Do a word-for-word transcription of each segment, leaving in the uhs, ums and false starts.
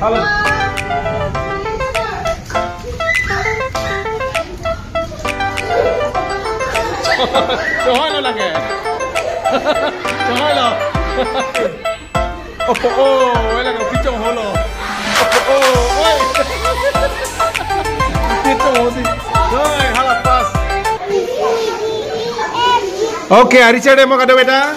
Hello. Chonghoi lo lake. Chonghoi lo. Oh, oh, oh, lake, pi chonghoi lo. Oh, oh, oi. Pi chonghoi si. Oi, hala pass. Okay, ari chadem mo kadokave ta?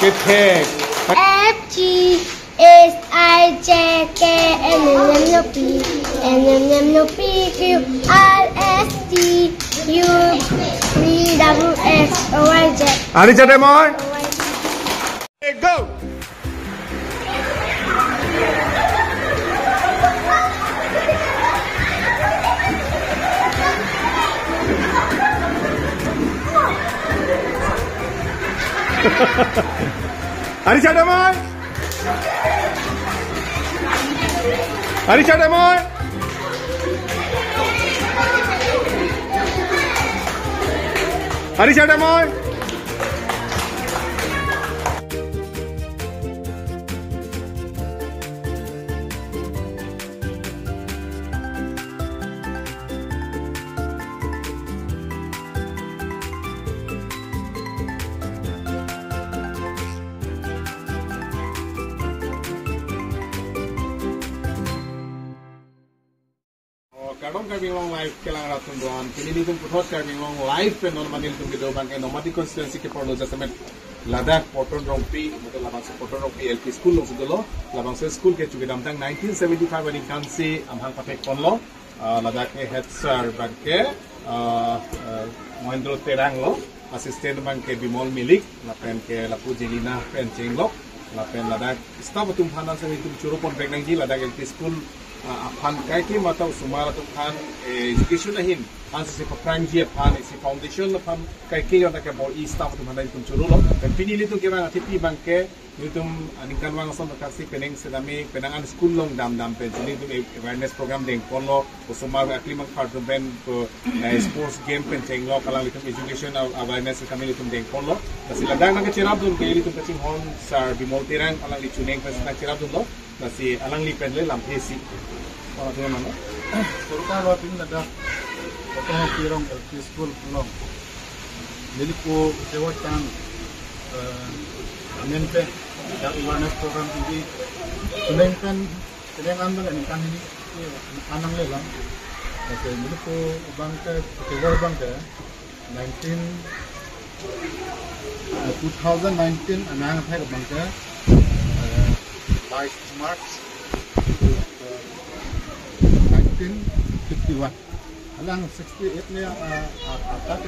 Kethek. F G H I J K L M N O P, L M N O P Q R S T U V W X Y Z. Ari chadem mo? Go! Ari chadem mo? Ari chadem mo? Ari chadem mo? Oh, kardom Karbi Anglong Live kelang rat atum do-an. Pini nelitum puthot Karbi Anglong Live pen non mane nelitum kedo abangke Nomati constituency ke-arlo jasemet ladak Poton Rongpi, matlab labangso Poton Rongpi L P School alongsi dolo. Labangso school ke chu kedamtang nineteen seventy-five aningkan si amahang pathek ponlo. Ah, ladak ke head sir abangke, ah, ah, Mohendro Terang lo, assistant abangke Bimol Milik, lapen ke lapu Jelina pen chenglok, lapen ladak staff atum aphan si nelitum choro pon vek nangji, ladak L P school, ah, aphan kaike mata osomar atum aphan, eh, education ahin, ansi si paprangji aphan, isi foundation aphan kaike jon ta kebor-i staff atum aphan nelitum choro lo. Lapen pini nelitum kevang athipi abangke nelitum aningkanvang ason ta si penang setame penang an school along damdam pen si nelitum a-, awareness program dengponlo, osomar aklimang kardom pen ko, eh, sports game pen chenglok, alanglitum education aw-, awareness kami nelitum dengponlo. Lasi ladak nangkacherapdun ke nelitum kachinghon Sir Bimol Terang, alangli chuning pen nangcherapdunlo. Lasi alangli pen le lamthe isi. Ora dia mana? Sorkar lo pin ladak Poton Rongpi L P School along neli ko sewa tan, eh, amen pen dak awareness program tinggi. Penang pen, penang an bang aningkan hini, eh, an nanglelang. Lasi neli ko abangke, sewa abangke nineteen, eh, two thousand nineteen anang athai abangke, eh, vice March, eh, nineteen fifty-one. Alang sixty-eight ne, ah, ah, ah, tak,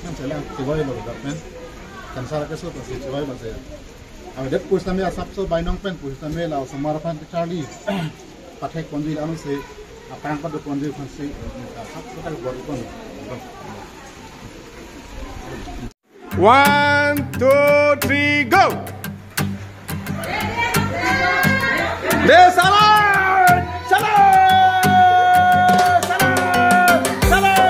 nang selang tiwai lo government. Kansar ke so to si tiwai ba se. Aw det pusitame asapso bainong pen pusitame la osomar aphan kacharli pathek ponji, ansi aphrang pado ponji aphansi, ah, asapso ta bor pon. One, two, three, go! De salam! Salam! Salam!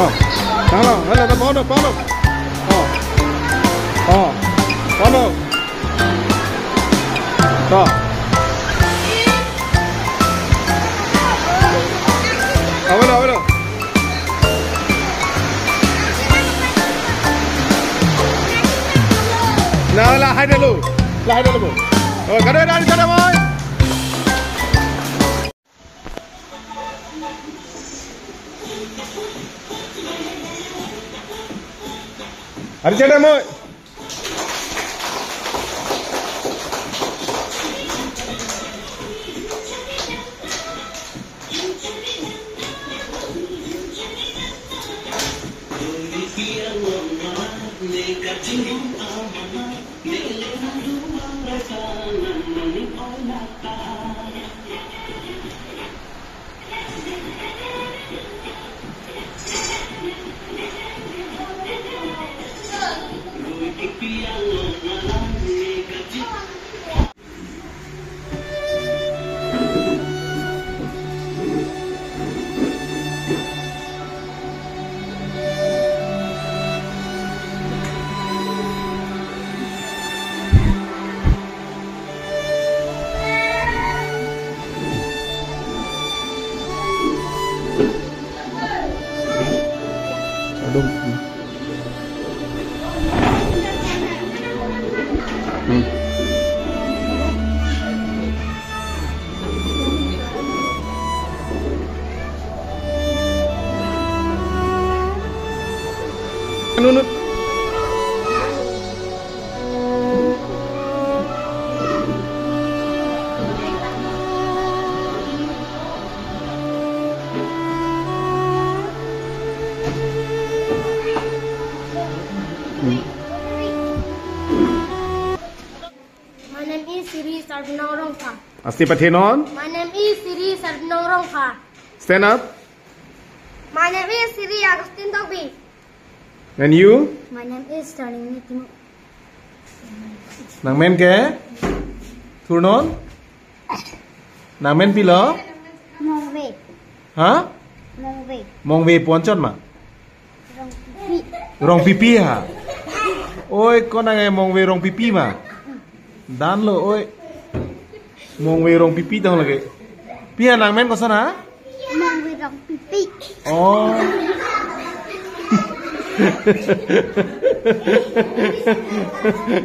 Oh, hello, hello, hello, hello. Oh, oh, hello. Oh. Hello, hello. Nah, lahai dulu. Lahai dulu, Bu. Oh, kada ada, kada, boy. Hari cedam, boy. Nunut. My name is Siri Sarbinong Rongpha. Aste pathenon. My name is Siri Sarbinong Rongpha. Stand up. My name is Siri Augustine Tokbi. And you? My name is Sterling Nikimu. Nangmen ke? Thurnon? Nangmen pilo? Mongve. Ha? Mongve. Mongve pu anchot ma? Rongpipi. Rongpipi ha? Oi, ko nang e Mongve Rongpipi ma? Dan lo, oi. Mongve Rongpipi tang lagi. Pi ha nangmen koson ha? Mongve Rongpipi. Oh.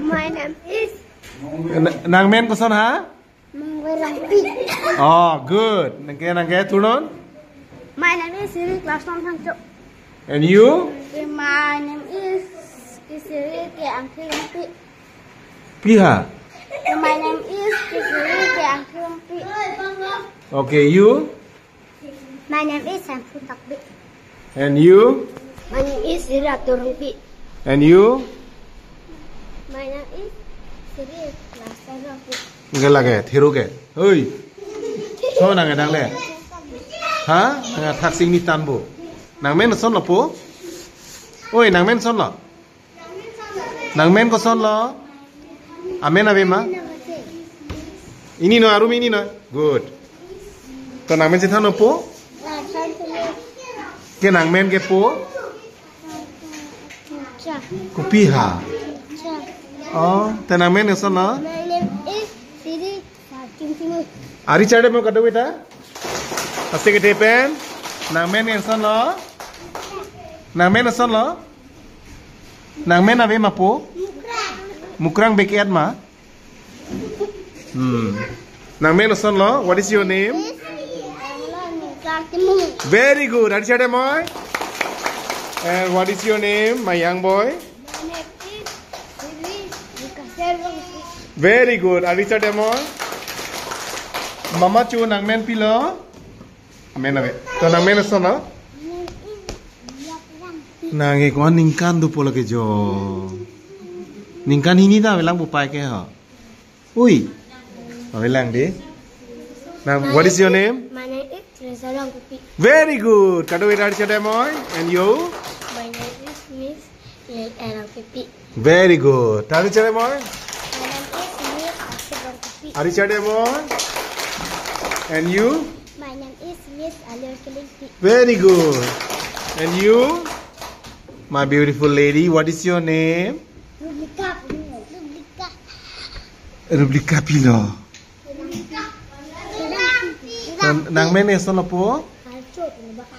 My name is. Na-, nangmen koson ha? Mongve Rongpi. Oh, good. Nang ke, nang ke, thurnon? My name is Siri Class One Thangcho. And you? My name is Kisiri K Angkri Rongpi. Pi ha? My name is Kisiri K Angkri Rongpi. Okay, you? My name is Samson Takbi. And you? My name is Siri Atur Rongpi. And you? My name is Siri Master Rongpi. Nge lage, thiru ke. Oi. So nang edang le. Ha? Nang thak sing ni tan bo. Nangmen son lo po? Oi, nangmen son lo. Nangmen koson lo? Amen ave ma? Ini no, arum ini no. Good. To nangmen chethan no po? Ke nangmen ke po? Kopi ha? Oh, te nangmen koson lo? My name is Siri Sakim Timur. Ari chade mo kado beta? Aste ke tepen? Nangmen koson lo? Nangmen koson lo? Nangmen ave ma po? Mukrang bek-et ma? Hmm. Nangmen koson lo? What is your name? Very good. Ari chade moi. And what is your name, my young boy? Very good. Ari chade moi. Mama chu nangmen pilo? Amen ave. To nangmen koson lo? Nang e ko ningkan do po lake jo. Ningkan hini ta avelang po pai ke ha. Ui. Avelang de. Now, what is your name? My name is Teresa Rongpipi. Very good. Kado beta, ari chade moi. And you? My name is Miss Late Rongpipi. Very good. Ari chade moi. My name is Miss Asif Rongpipi. Ari chade moi. And you? My name is Miss Alir Kilingpi. Very good. And you, my beautiful lady, what is your name? Rublika, Rublika. Rublika pilo. Rublika. Nang, nangmen eson apo? Archo,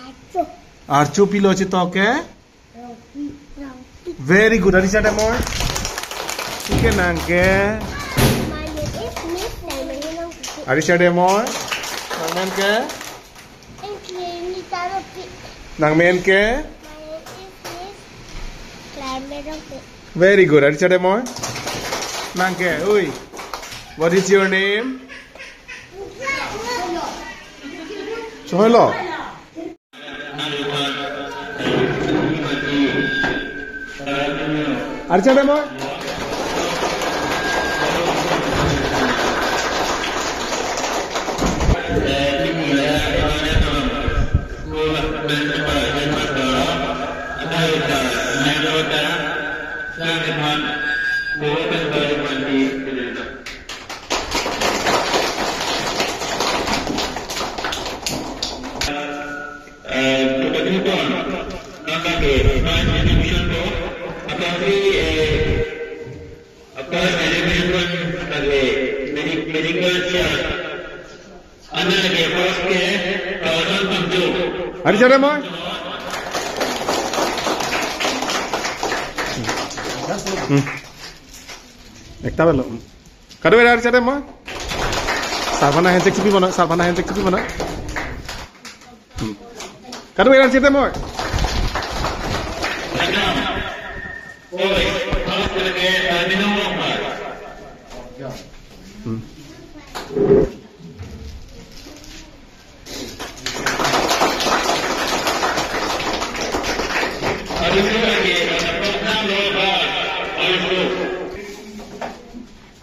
Archo. Archo pilo chetok ke? Rongpi, Rongpi. Very good. Ari chate moi. Pike nang ke? My name is Miss Naimani Rongpi. Ari chate moi. Nangmen ke? Nita Rongpi. Nangmen ke? My name is Miss Climate Rongpi. Very good. Ari chate moi. Nang ke? Ui. What is your name? Choi lo. Ari chate moi. Eh, kebetulan, nang ke, first division ko, apalagi, eh, apa, division ko, lagi, medi-, medical check. Anda lagi, first ke, kawasan Pangjo. Ari chate moi. Hmm. Ekta belo. Kadokave ari chate moi. Sir aphan ahin check chepi bona, sir aphan ahin check chepi bona. Hmm. Kadokave ari chate moi. Hmm.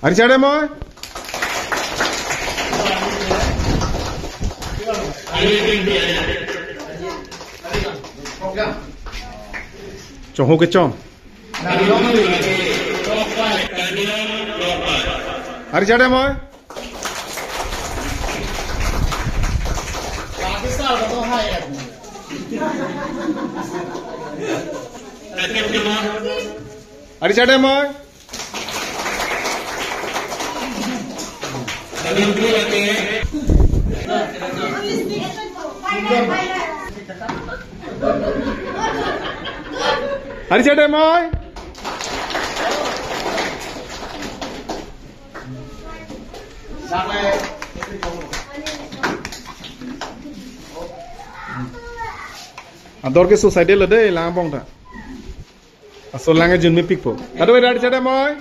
Ari chate moi. Chongho kechong. Ari chate moi. Ari chate moi. Ari chate moi. Ador ke society lo de lang bong ta. Asol lang jun mepikpo. Kadokave ari chate moi.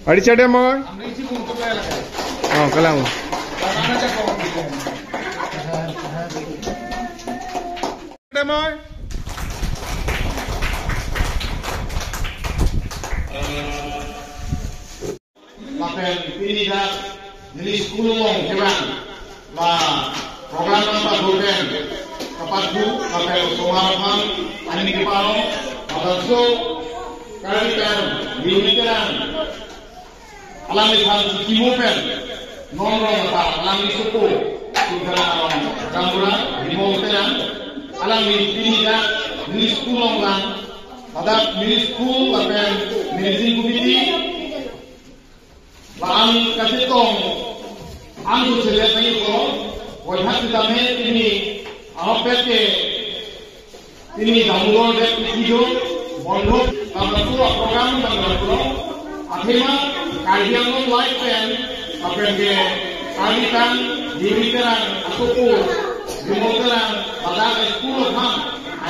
Ari chate moi. Oh, kalang. Chate moi. Lapen pini dak neli school along kelang la program nangpado pen kapathu lapen osomar aphan aning keparo, labangso Karbi Terang, Bini Terang, alangliphan chikimo pen non rong ta alangli sopo Sudara Arong, Gaonbura Bimol Terang, alangli pini dak neli school along lang, ladak neli school lapen managing committee la-an kachetong an tu selet nangji ko, wajah sitame pini ahok pet ke pini damulor det kijo bondho, labangso program damulor. Athema Karbi Anglong Live pen, lapen ke Karbi Terang, Bini Terang asopo, Bimol Terang, ladak school aphan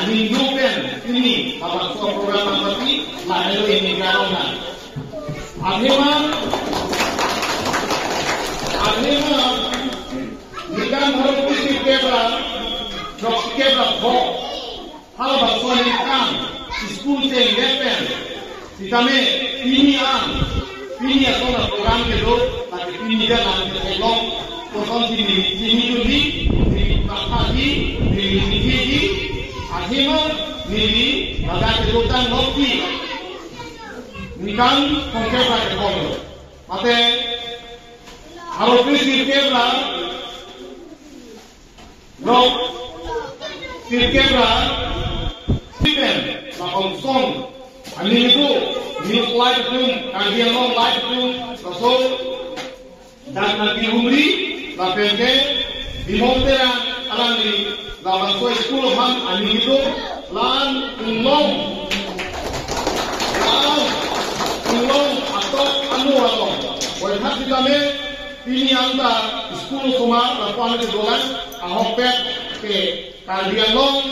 aning do pen pini labangso program nangpati lahelo ini karong na. Athema, athema, ningkan pharo phli sirkep ra, throksi kep ra pho, halabangso aningkan school chengdet pen sitame pini an, pini ason a-program kedo, lake pini dak an ketheklong, kosonsi neli chini chuli, neli pathaji, neli ningjeji, athema neli ladak kedotang lokpi. Ningkan thomkep ra kethom lo. Mate, aro pri sirkep ra, rok sirkep ra, sipen, lakom song, aning itu, news live atum, Karbi Anglong live atum, laso, dan nanti humri, lapen ke, Bimol Terang alangli, labangso school aphan aning itu, la-an inglong, la-an inglong atok anu along. Boithak sitame, pini anta school osomar lapu-an kedolang, ahokpet ke Karbi Anglong,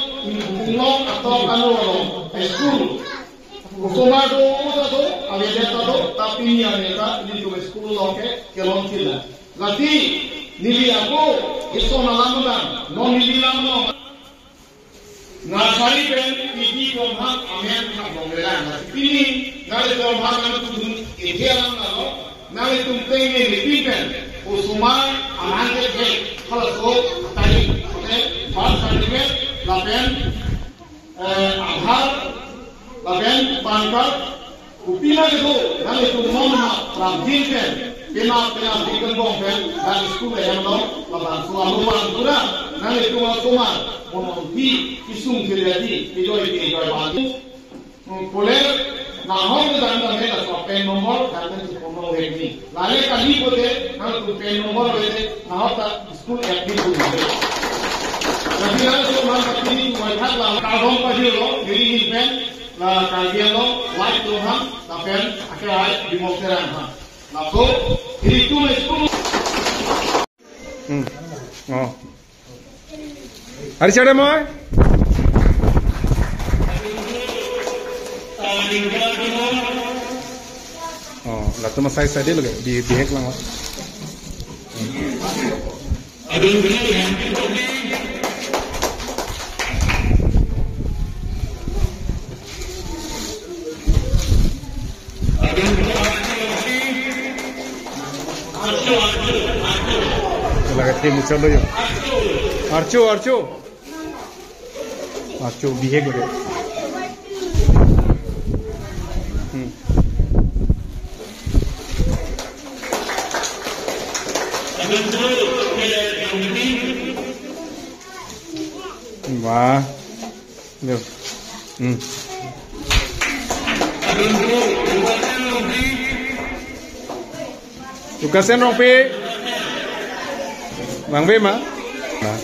inglong atok anu along, school. Osomar do, uta do, avedet ta do, ta pini anta, nelitum school along ke, kelong sila. Lasi, neli ako, ison alam dam, non neli lam non. Nursery pen, P G kronghang, amen thak long lelang. Lasi, pini, nursery kronghang, nang tudun, ethe alam nalo, nanglitum teng neli pin pen, osomar, aman ke, ke, halaso, tadi, oke, birth certificate, lapen, eh, Aadhaar, lapen PAN card, kopima kedo, nanglitum non ma, prapjin pen, pena, pena, di kenbong pen, dan school ahem lo, labangso anu bang pura, nanglitum asomar, monon hi, isung sila di, ijoi, ijoi bang. Hmm, kole, nahok dan dan hela so pen nomor, dan dan si nomor ni. Lale kali pote, nangtum pen nomor pote, nahok ta, school active tu. Jadi langsung man pati ni, mai thak la, kadom pajir lo, jadi ni pen, la Karbi Anglong, live lo ham, lapen, akhir hai, Bimol Terang ham. Laso, jadi tu mai school. Hmm. Oh. Ari chade moi? Oh, latum asai sai dei lo ke, bi, bihek lang. Lagi tim muchot lo yo. Archo, Archo. Archo bihek lo. Hmm. Wah. Yo. Hmm. Lukasen Rongpi. Bang Bima. Nah.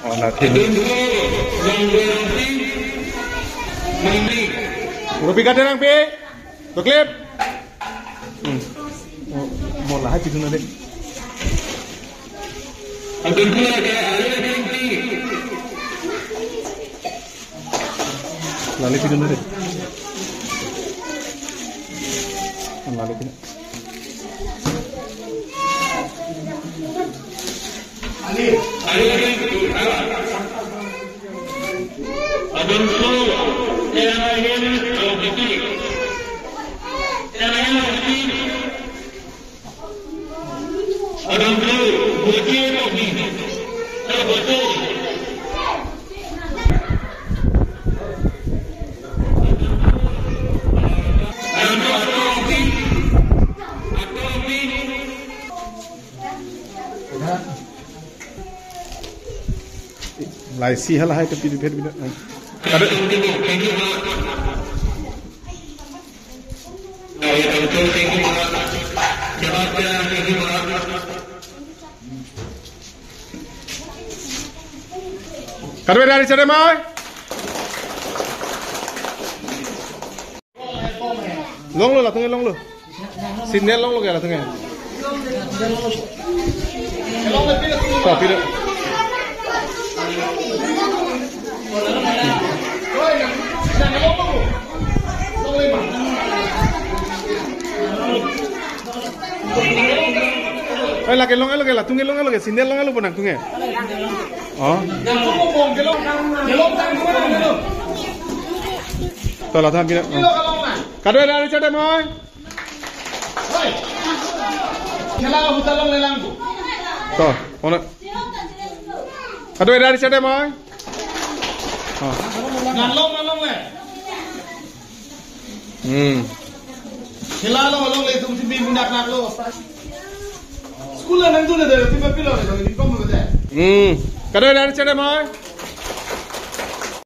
Oh, nanti. Rongpi Katerangpi. Beklip. Hmm. Oh, mo lahai pidun ade. Lale pidun ade. Lale pidun. Laisi halahai tepi di phet bina. Kada. Kadokave ari chade moi. Longlo, latum ke longlo. Signal longlo ke latum ke. Kopi do. Oi, lake long-elo ke, latum ke long-elo ke, signal long-elo pu nangtum ke. Oh. To, latum ke. Kadokave ari chade moi. To, ono. Kadokave ari chade moi. Oh. Hmm. Khela lo lo le tum si bi munak nak lo. School la nangdun le de, pi ma pilo le, uniform ma de. Hmm. Kadai dari chere mai?